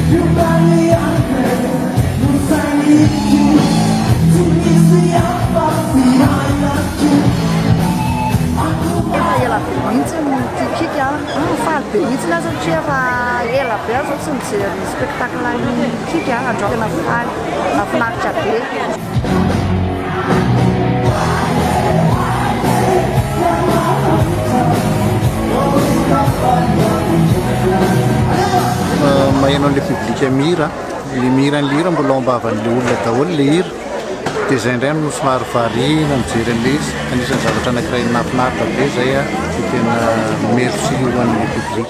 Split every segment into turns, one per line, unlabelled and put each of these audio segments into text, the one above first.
Efa ela be mihitsy no tia Kika a, faly be mihitsy aho satria efa ela be aho zao tsy nijery spectacle an'i Kika a, androany tena faly, mahafinaritra be.
Maheno an'ilay public mihira, ilay mihira an'ilay hira mbola ao am-bavan'ilay olona daholo ilay hira, dia izay indray no somary variana mijery an'ilay izy, anisan'ny zavatra anankiray nahafinaritra be izay dia tena merci ho an'ilay public.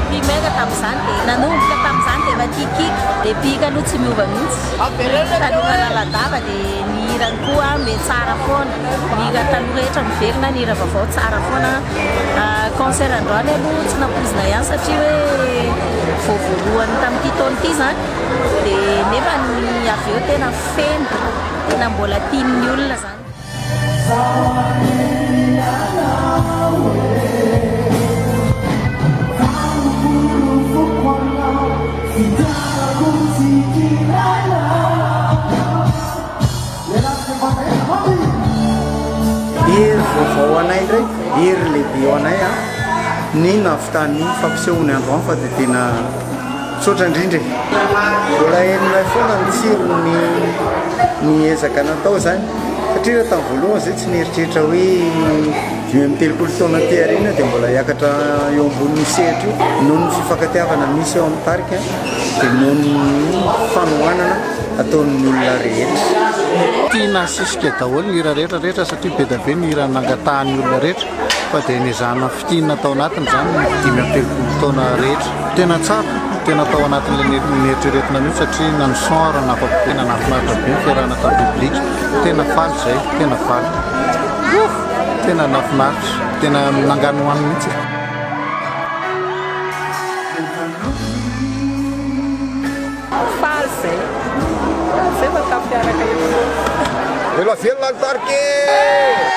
Primaire tamin'izany dia nanomboka tamin'izany dia efa tia kiky dia mpihira aloha tsy miova mihitsy. Tanora lalandava dia ny hirany koa mety tsara foana. Ny hira taloha rehetra miverina, ny hira vaovao tsara foana. Concert androany aloha tsy nampoizina ihany satria hoe vao voalohany tamin'ity taona ity izany dia nefa ny avy eo tena feno, tena mbola tian'ny olona izany.
Hery vaovao ho anay indray, hery lehibe ho anay ny nahavitan'ny fampisehoany androany fa dia tena misaotra indrindra e. Mbola henonay foana ny tsiron'ny ny ezaka natao izany satria raha tamin'ny voalohany izay tsy nieritreritra hoe 35 taona aty aoriana dia mbola hiakatra eo ambonin'ny sehatra io noho ny fifankatiavana misy eo amin'ny tarika dia noho ny fanohanana ataon'ny olona rehetra.
Tiana asisika daholo ny hira rehetra rehetra satria be dia be ny hira nangatahan'ny olona rehetra fa dia nezahana fitinina tao anatiny izany ny 35 taona rehetra. Tena tsara, tena tao anatin'ilay neritreretina mihitsy satria na ny son ary nahafapo tena nahafinaritra be ny fiarahana tamin'ny public. Tena faly izay, tena faly. Tena nahafinaritra, tena nanganohano mihitsy.
Faly zay. Faly zay fa tafiaraka eo foana.
Velona velona ny tarika e!